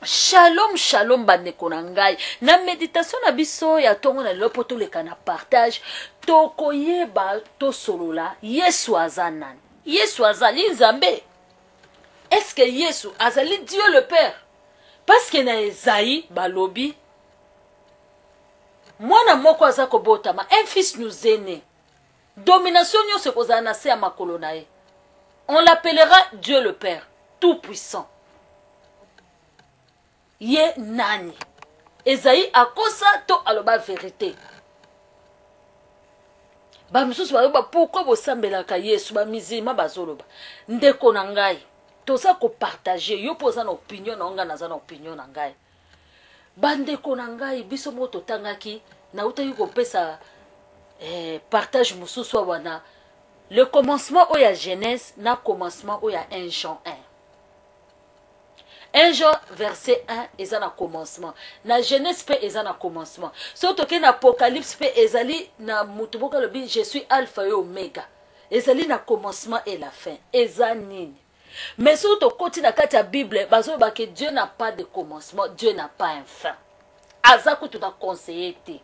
Shalom shalom bandeko na ngai na meditation na biso ya ntongo na lelo mpo toleka na partage tokoyeba tosolola yesu aza nani yesu azali nzambe est-ce yesu azali dieu le père parce que na ezayi balobi mwana moko aza kobotama un fils nous est né domination nyonso ekozala na se ya makolo na ye on l'appellera dieu le père tout puissant ye nani ezali akosa to aloba verite bamisusu baloba pourkui bosambelaka yesu bamizilma bazoloba ndeko na ngai toza kopartage yo mpo oza na opinion na yo ngai naza na opinion na ngai bandeko na ngai biso moko totangaki nautaki kopesa eh, partage mosusu awa na le commencement oyo ya genèse na commencement oyo ya 1 jean 1 1 Jean verset 1 eza na commencement na Genèse mpe eza na commencement soki tokei na Apocalypse mpe ezali na moto moko alobi je suis alpha et omega ezali na commencement et la fin eza nini mais soki tokoti na kati ya bible bazoloba ke dieu n'a pas de commencement dieu n'a pas un fin aza kutu na conseiller te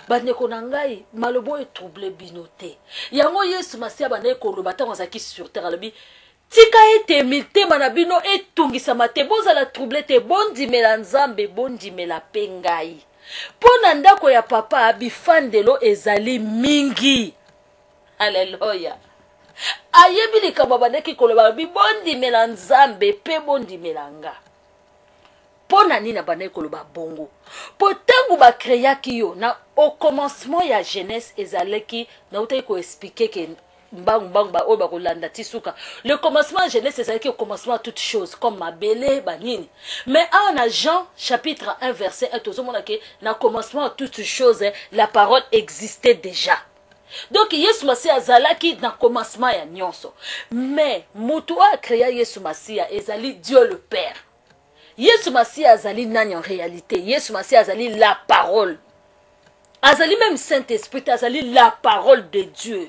bandeko na ngai maloba oyo etrouble bino te yango yesu masiya abandaki koloba ntango azalaki sur terre alobi Tika ete mitema na bino etungisama te, bozala trouble te, bondimela Nzambe, bondimela mpe ngai. Mpo na ndako ya papa, bifandelo ezali mingi. Aleluya! Ayebi likambo abandaki koloba, alobi bondimela Nzambe mpe bondimela nga. Mpo na nini abandaki koloba bongo? Mpo ntango bakreaki yo na au commencement ya Genèse ezalaki, nautaki koexplike ke mbangu mbangu ba oyo bakolanda ti suka le commencement ya Genèse ezalaki au commencement ya toute chose comme mabele banini mais awa na Jean chapitre 1 verset 1 tozomona ke na commencement ya toute chose la parole existait déjà donc yesu masiya azalaki na commencement ya nyonso mais moto oyo akrea yesu masiya ezali dieu le père Yesu Masiya azali nani en réalité? Yesu Masiya azali la parole. Azali même Saint-Esprit, azali la parole de Dieu.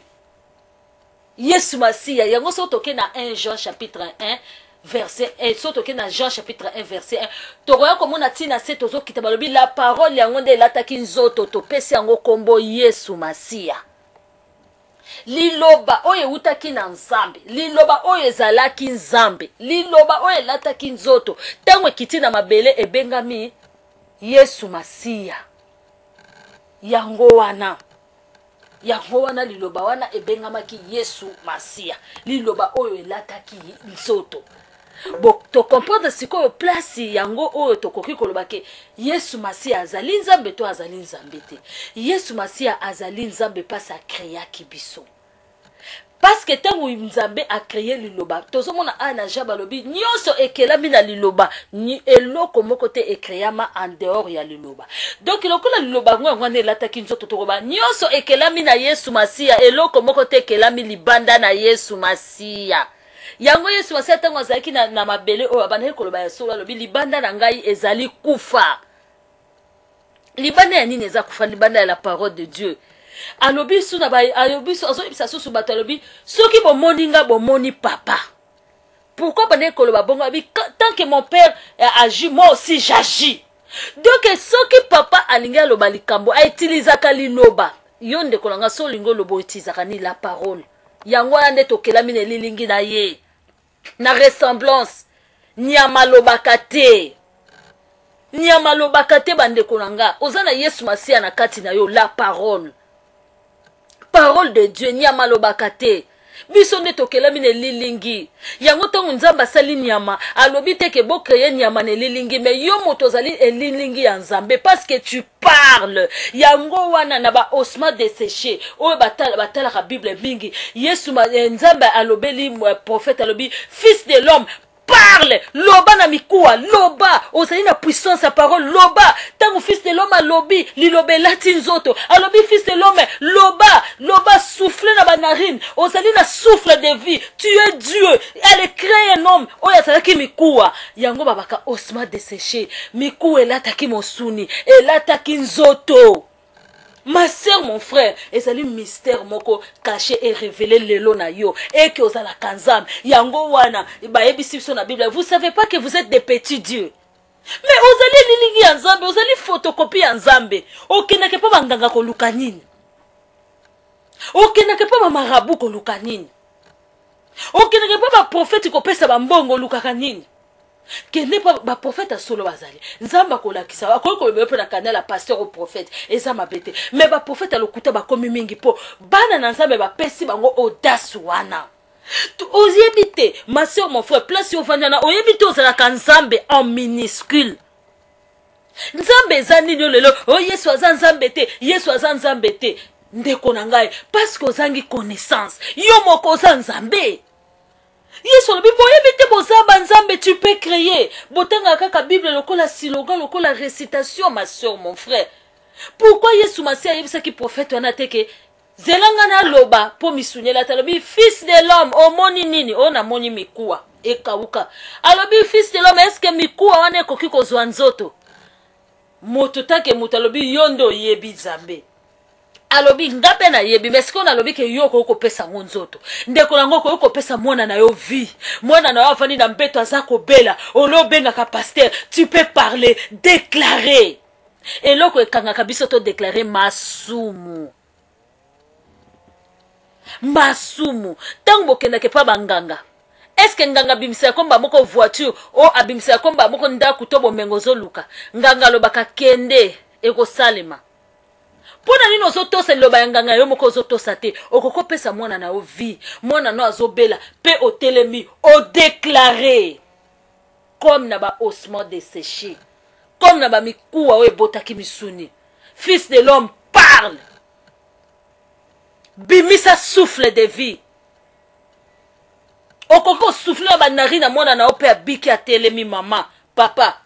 Yesu Masiya, yango soki toke na 1 Jean chapitre 1 verset 1, soki toke na Jean chapitre 1 verset 1, tokoya komona ntina se tozokita balobi la parole yango nde elataki nzoto, topesi yango kombo Yesu Masiya. Liloba oyo ewutaki na Nzambe, Liloba oyo ezalaki Nzambe, Liloba oyo elataki nzoto, ntango ekiti na mabele ebengami Yesu Masiya. Yango wana, yango wana liloba wana ebengamaki Yesu Masiya, liloba oyo elataki nzoto. Bo to comprendre sikoyo place yango oyo tokoki koloba ke Yesu Masiya azali Nzambe to azali Nzambe te. Yesu Masiya azali Nzambe pasi akreaki biso. Parce que ntango Nzambe akreye liloba, tozomona awa na Jean balobi nyonso ekelami na liloba, eloko moko te ekreyama en dehors ya liloba. Donc lokola liloba yango yango wana elataki nzoto, tokoba nyonso ekelami na Yesu Masiya, eloko moko te ekelami libanda na Yesu Masiya. Yango Yesu Masiya ntango azalaki na, na mabele oyo abandaki koloba ya solo, alobi libanda na ngai ezali kufa. Libanda ya nini eza kufa? Libanda ya la parole de Dieu. Alobi su na ba, alobi su, azoyebisa susu bato, alobi soki bomoni nga bomoni papa. Pourquoi bandaki koloba bongo? Alobi tant que mon père agit, moi aussi j'agis. Donc soki papa alingi aloba likambo, autilisaka liloba. Yo ndeko na nga so olingi oloba outilisaka nini? La parole. Yango wana nde tokelami na elilingi na ye, na ressemblance. Nyama alobaka te, nyama alobaka te. Bandeko na nga, oza na Yesu Masiya na kati na yo, la parole, parole de Dieu. Nyama alobaka te. Biso nde tokelami na elilingi yango. Ntango Nzambe asali nyama, alobi te ke bocreye nyama na elilingi, me yo moto ozali elilingi ya Nzambe parce que tu parle. Yango wana na ba osma desseche oyo batalaka Bible mingi, Yesu eh, Nzambe alobeli eh, prophète, alobi fils de l'homme parle, loba na mikuwa, loba, ozali na puissance ya parole, loba. Ntango fils de l'homme alobi, liloba elati nzoto. Alobi fils de l'homme loba, loba, souffle na banarine, ozali na souffle de vie, tu es Dieu. Elle crée un homme oyo azalaki mikuwa, yango babaka osma desséché, mikuwa elataki mosuni, elataki nzoto. Ma sœur, mon frère, ezali mystère moko caché et révélé lelo na yo et que ozalaka Nzambe. Yango wana bayebisi biso na Bible, vous savez pas que vous êtes des petits dieux. Me ozali elilingi ya Nzambe, ozali photocopie ya Nzambe. Okendaka epa banganga koluka nini? Okendaka epa bamarabu koluka nini? Okendaka epa baprofeti kopesa bambongo olukaka nini? Kende mpo baprofete ya solo bazali. Nzambe akolakisa, akoki koloba yo mpe na canal ya pasteur o prophète, eza mabe te. Mais baprofete ya lokuta bakomi mingi mpo bana na Nzambe bapesi bango audace wana. Oyebi te, ma soeur, mon frère, place yo ovandi wana oyebi te ozalaka Nzambe en minuscule. Nzambe eza nini oyo lelo? O Yesu aza Nzambe te, Yesu aza Nzambe te. Ndeko na ngai, parce que ozangi connaissance, yo moko oza Nzambe. Yesu alobi boyebi te boza ba Nzambe, tu peux créer. Botangaka kaka Bible lokola slogan, lokola récitation, ma soeur, mon frère. Pourquoi Yesu Masiya ayebisaki prophète wana te ke zela nga naloba mpo misuni elata? Alobi fils de l'homme, omoni nini? Oyo namoni mikuwa ekawuka. Alobi fils de l'homme, est-ce que mikuwa wana ekoki kozwa nzoto? Moto take moto alobi yo nde oyebi Nzambe. Alobi nga mpe nayebi, mais sikoyo nalobi ke yo okoki kopesa yango nzoto. Ndeko na ngo, okoki kopesa mwana na yo vie. Mwana na yo avandi na mbeto aza kobela, ole obengaka pasteur, tu peux parler, déclarer. Eloko ekangaka biso to déclarer masumu. Masumu. Ntango bokendaka epa banganga, est-ce que nganga abimisaka komba moko voiture o abimisaka komba moko ndako to bomengo ozoluka? Nganga alobaka kende, ekosalema. Mpo na nini ozotosa liloba ya nganga yo moko ozotosa te? Okoki kopesa mwana na yo vie, mwana no azobela mpe otelemi odeklare comme na ba ossements desséchés, comme na ba mikuwa oyo ebotaki misuni. Fils de l'homme, parle, bimisa souffle de vie. Okoki kosouffle na banari na mwana na yo mpe abiki, atelemi. Mama, papa,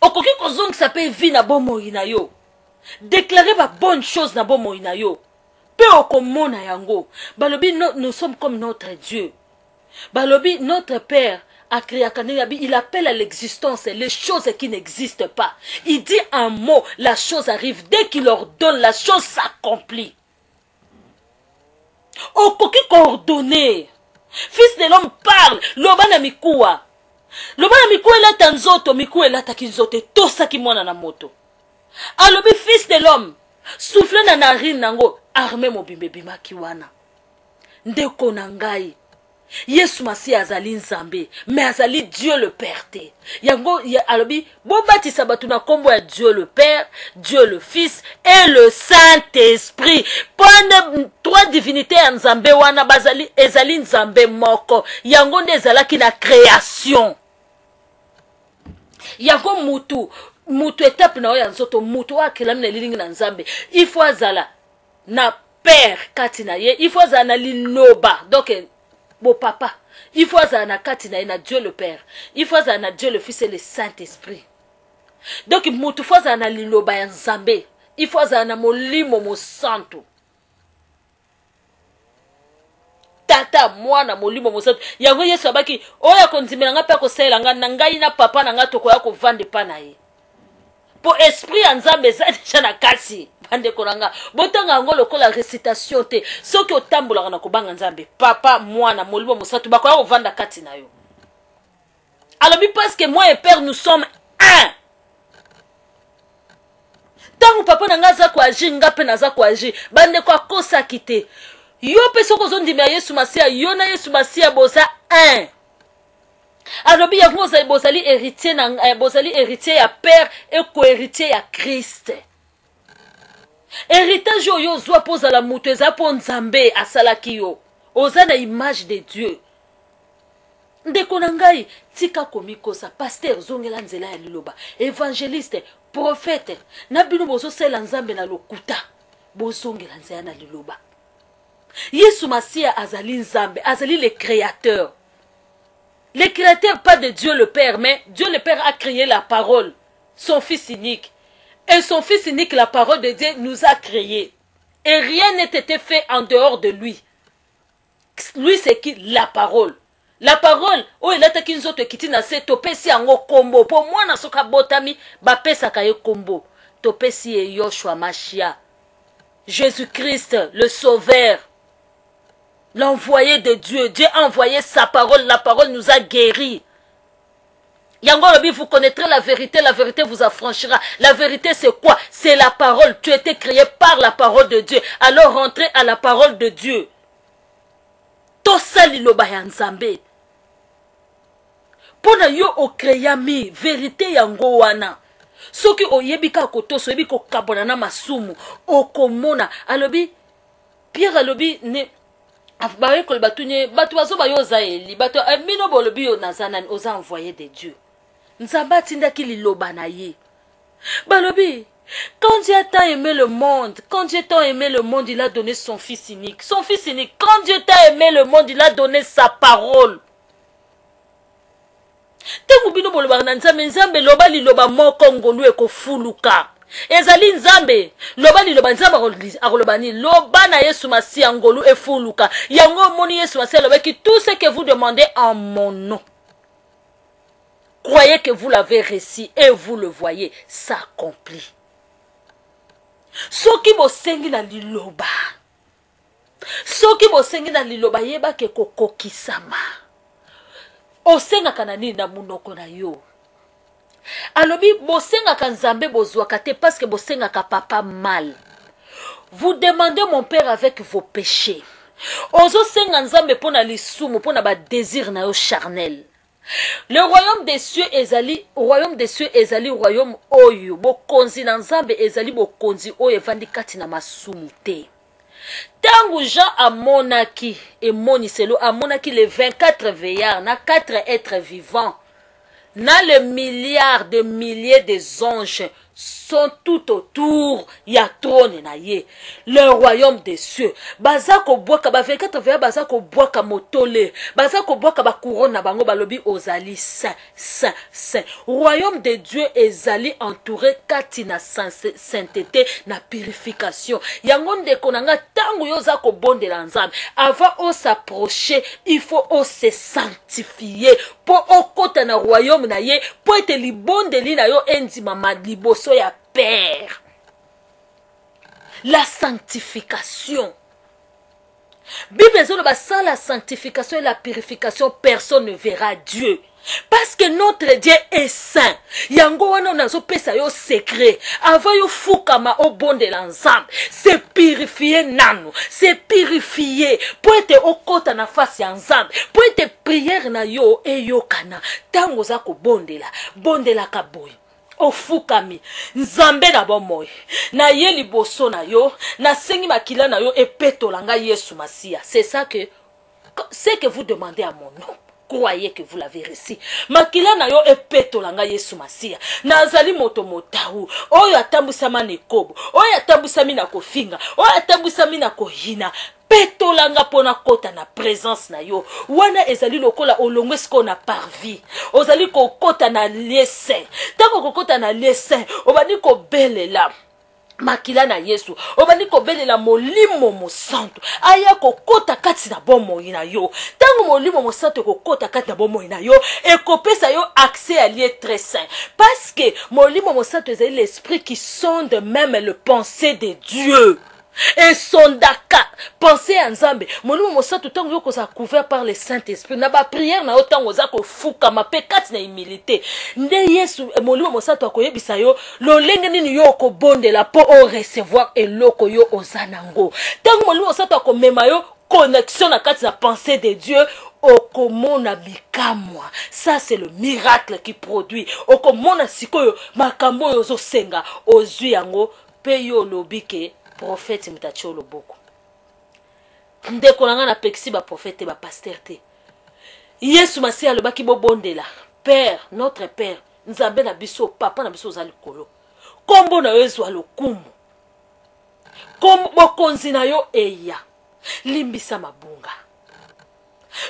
okoki kozongisa mpe vie na bomoi na yo. Déclare ba bonne chose na bomoi na yo mpe okomona yango. Balobi no, nous sommes comme notre Dieu. Balobi notre Père akreaka ndenge abi, il appelle à l'existence les choses qui n'existent pas. Il dit un mot, la chose arrive. Dès qu'il ordonne, la chose s'accomplit. Okoki koordonner. Fils de l'homme, parle, loba na mikuwa, loba na mikuwa elata nzoto. Mikuwa elataki nzoto, etosaki mwana na moto. Alobi fils de l'homme, souffle na narine nango, armée mobimba ebimaki wana. Ndeko na ngai, Yesu Masiya azali Nzambe, mais azali Dieu le Père te. Yango alobi bobatisa bato na nkombo ya Dieu le Père, Dieu le Fils et le Saint-Esprit. Mpo nde trois divinités ya Nzambe wana bazali, ezali Nzambe moko. Yango nde ezalaki na création. Yango mutu mutu etape na oyo ya nzoto, mutu oyo akelami na elilingi na Nzambe, il faut azala na père kati na ye, il faut azala na liloba, donc bopapa, il faut azala na kati na ye na Dieu le Père, il faut azala na Dieu le Fils et le Saint-Esprit. Donc mutu faut azala na liloba ya Nzambe, il faut azala na molimo mosantu, Tata, Mwana, Molimo Mosantu. Yango Yesu abaki oyo akondimela ngai mpe akosalela ngai, na ngai na Papa na ngai tokoya kovanda epa na ye, mpo esprit ya Nzambe eza deja na kati. Bandeko na nga, botanga yango lokola recitation te. Soki otambolaka na kobanga Nzambe, Papa, Mwana, Molimo Mosantu bakoya kovanda kati na yo. Alobi parce que moi et Père, nous sommes un. Ntango Papa na ngai aza koagir, nga mpe naza koagir. Bandeko, akosaki te. Yo mpe soki ozondimela Yesu Masiya, yo na Yesu Masiya boza un. Alobi yango bozali héritier na, bozali héritier ya Père et co-héritier ya Christ. Héritage oyo ozwa mpo ozala moto eza mpo Nzambe asalaki yo, oza na image de Dieu. Ndeko na ngai, tika komikosa. Pasteur, zongela nzela ya liloba. Évangéliste, prophète na bino bozosalela Nzambe na lokuta, bozongela nzela na liloba. Yesu Masiya azali Nzambe, azali le créateur. Le créateur, pas de Dieu le Père, mais Dieu le Père a créé la parole, son Fils unique. Et son Fils unique, la parole de Dieu, nous a créé. Et rien n'est été fait en dehors de lui. Lui, c'est qui? La parole. La parole oyo elataki nzoto, ekiti na se, topesi yango kombo, mpo mwana soki abotami bapesaka ye kombo. Topesi ye Yoshua Mashia, Jésus-Christ le Sauveur, l'envoyé de Dieu. Dieu a envoyé sa parole, la parole nous a guéris. Yango alobi, vous connaîtrez la vérité, la vérité vous affranchira. La vérité c'est quoi? C'est la parole. Tu étais créé par la parole de Dieu. Alors rentrez à la parole de Dieu. Tosa liloba ya Nzambe. Mpo na yo okreami verite yango wana. Soki oyebi kaka kotosa, oyebi kokabwana na masumu, okomona. Alobi, Pierre alobi ne bayekoli batuni ye, bato bazoba yo oza Eli, bato eh, bino bolobi yo naza nani? Oza envoyé de Dieu. Nzambe atindaki liloba na ye. Balobi, quand Dieu a tant aimé le monde, quand Dieu tant aimé le monde, il a donné son fils unique. Son fils unique. Quand Dieu t'a aimé le monde, il a donné sa parole. Ntango bino bolobaka na Nzambe, Nzambe loba liloba moko, ngolu ekofuluka. Ezali Nzambe, loba liloba, Nzambe akoloba nini? Loba na Yesu Masiya, ngolu efuluka. Yango omoni Yesu Masiya alobaki, tout ce que vous demandez en mon nom, croyez que vous l'avez reçu et vous le voyez s'accomplit. Soki bosengi na liloba, Soki bosengi na liloba, yeba ke ekokokisama. Osengaka na nini? Na monoko na yo. Alobi bosengaka Nzambe bozwaka te parce que bosengaka papa mal. Vous demandez mon père avec vos péchés. Ozosenga Nzambe mpo na lisumu, mpo na ba désir na yo charnel. Le royaume des cieux ezali royaume des cieux ezali royaume oyo bokonzi na Nzambe ezali bokonzi oyo evandi kati na masumu te. Ntango Jean amonaki emoniselo, amonaki les 24 veillards na 4 êtres vivants na le milliard de milliers des anges sont tout autour ya trône na ye, le royaume des cieux. Baza kobwaka ba 24 veillards, baza kobwaka motole, baza kobwaka ba couronne na bango, balobi ozali saint, saint, saint. Royaume de Dieu ezali entouré kati na sainteté, na purification. Yango ndeko na nga, tango yo oza kobondela Nzambe, avant o s'approcher, il faut o se sanctifier po okota na royaume na ye, po ete libondeli na yo endimama liboso ya Père. La sanctification. Bible ezoloba sans la sanctification et la purification personne ne verra Dieu. Parce que notre Dieu est saint. Yango wana nazopesa yo secret. Avant yo fukama obondela Nzambe, se purifier nanu, se purifier po ete okota na face ya Nzambe, po ete prière na yo eyokana. Tango oza kobondela, bondelaka boye. Ofukami, Nzambe na bomoi, naye liboso na yo, nasengi makila na yo epetola ngai Yesu Masiya. C'est ça que ce que vous demandez à mon nom, croyez que vous l'avez reçu. Makila na yo epetola ngai Yesu Masiya. Nazali moto motau oyo atambwisama na ekobo, oyo atambwisami na kofinga, oyo atambwisami na kohina. Petola nga mpo nakota na presence na yo. Wana ezali lokola olongwe sikoyo na parvis, ozali kokota na lieu saint. Ntango okokota na lieu saint, obandi kobelela makila na Yesu, obandi kobelela Molimo Mosantu aya kokota kati na bomoi na yo. Ntango Molimo Mosantu ekokota kati na bomoi na yo, ekopesa yo accès ya lieu très saint, parce que Molimo Mosantu ezali l'esprit qui sonde même le pensée de Dieu. Esondaka pensée ya Nzambe. Molimo Mosantu, ntango yo kozala couvert par le Saint-Esprit na ba prière na yo, ntango oza kofukama mpe kati na humilité, nde Yesu Molimo Mosantu akoyebisa yo lolenge nini yo okobondela mpo o recevoir eloko yo oza nango. Ntango Molimo Mosantu akomema yo connexion na kati na pensée de Dieu, okomona bikamwa. Ça c'est le miracle qui produit. Okomona sikoyo makambo oyo ozosenga ozwi yango. Pe yo olobi ke prophète moto atie yo loboko. Ndeko na ngai, napekisi ba prophète te, ba pasteur te. Yesu Masiya alobaki bobondela Père, notre Père, Nzambe na biso, papa na biso oza likolo, kombo na yo ezwa lokumu, bokonzi na yo eya, limbisa mabunga.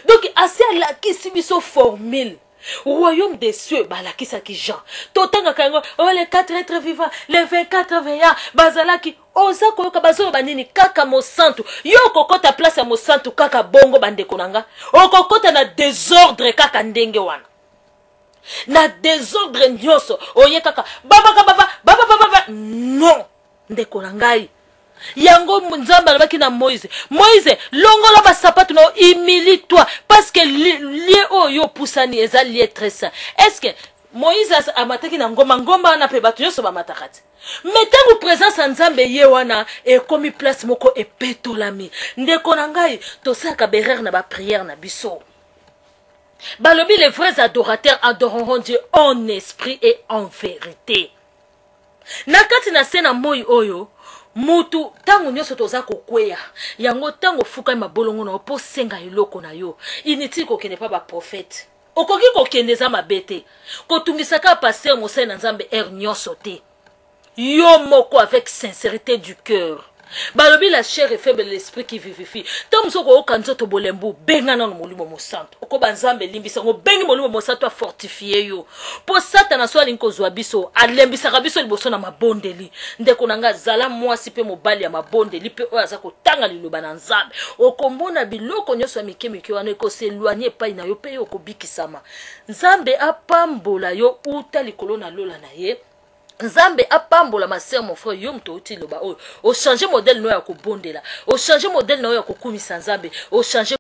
Donc asi alakisi biso formule royaume des cieux. Balakisaki Jean, totangaka yango, oh, les 4 êtres vivants, les 24 veillards bazalaki. Oza koyoka bazoloba nini? Kaka mosantu. Yo okokota place ya mosantu kaka bongo, bandeko na nga, okokota na desordre kaka ndenge wana, na desordre nyonso. Oye kaka babaka baba baba baba. Non, ndeko na ngai, yango Nzambe alobaki na Moïse, Moïse, longola basapatu na yo, humilie toi, parce que lieu oyo yo opusani eza lieu très saint. Est ce que Moïse amataki na ngomba, ngomba wana mpe bato nyonso bamataka te. Me ntango presence ya Nzambe ye wana ekomi place moko epetolami. Ndeko na ngai, tosalaka berere na bapriere na biso. Balobi les vrais adorateurs adoreront Dieu en esprit et en vérité. Na kati na se na moi oyo mutu ntango nyonso toza kokweya yango, ntango ofukami mabolongo na yo mpo osenga eloko na yo, inutile kokende mpa baprofete. Okoki kokende, eza mabe te. Kotungisa kaka pasteur, mosali na Nzambe, heure nyonso te. Yo moko avec sincérité du cœur. Balobi la chair est faible, l'esprit qui vivifie. Ntango mosusu okoyoka nzoto bolembu, benga nano Molimo Mosantu. Okoba Nzambe elimbisa yango, obengi Molimo Mosantu afortifie yo, mpo Satana so alingi kozwa biso, alembisaka biso liboso na mabondeli. Ndeko na ngai, zala mwasi mpe mobali ya mabondeli mpe oyo aza kotanga liloba na Nzambe. Okomona biloko nyonso ya mike mike wana ekoseloigne epai na yo mpe yo okobikisama. Nzambe apambola yo uta likolo na lola na ye. Nzambe apambola ma sœur, mon frère, yo moto outi loba oyo, ochange modèle no ya kobondela, ochange modèle na yo ya kokumisa Nzambe, ochange.